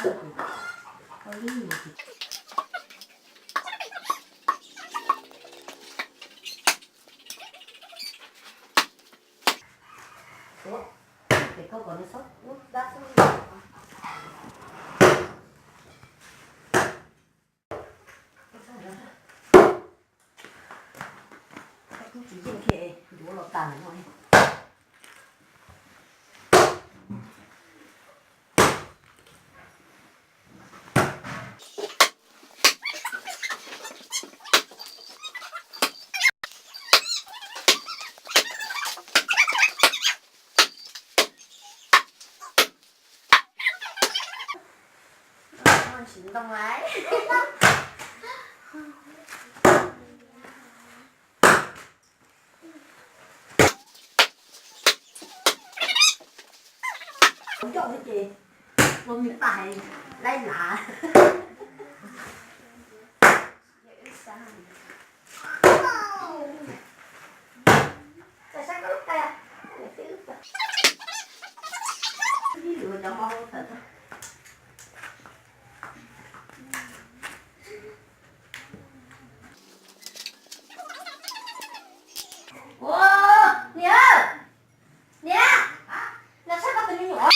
Tsis yeej thiaj yuav los tas no. Siv ntoo lawm. Ncauj ces ua me pais laib lav. Ua, niam, niam, no saib koj tus me nyuam.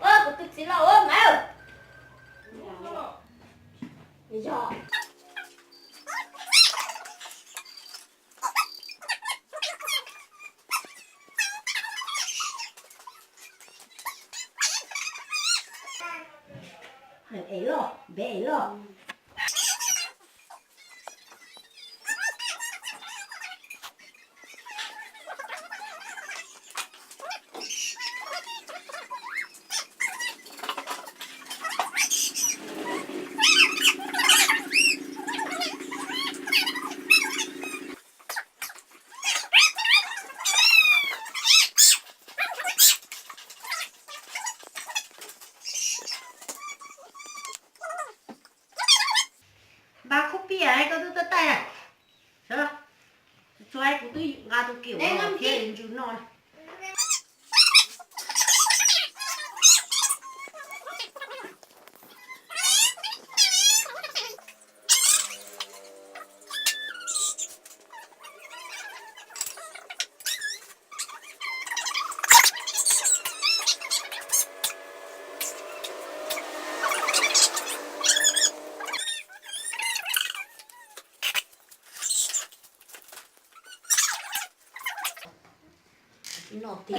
Ua, kuv tus txiv los ua mas. Yog. Heev es loj, ntev es loj. Npaj khub piam koj twb tuaj taij na. Sawv los, tsuas kuv twb nqa tus kium thiab ntsws noj na. Noj tig.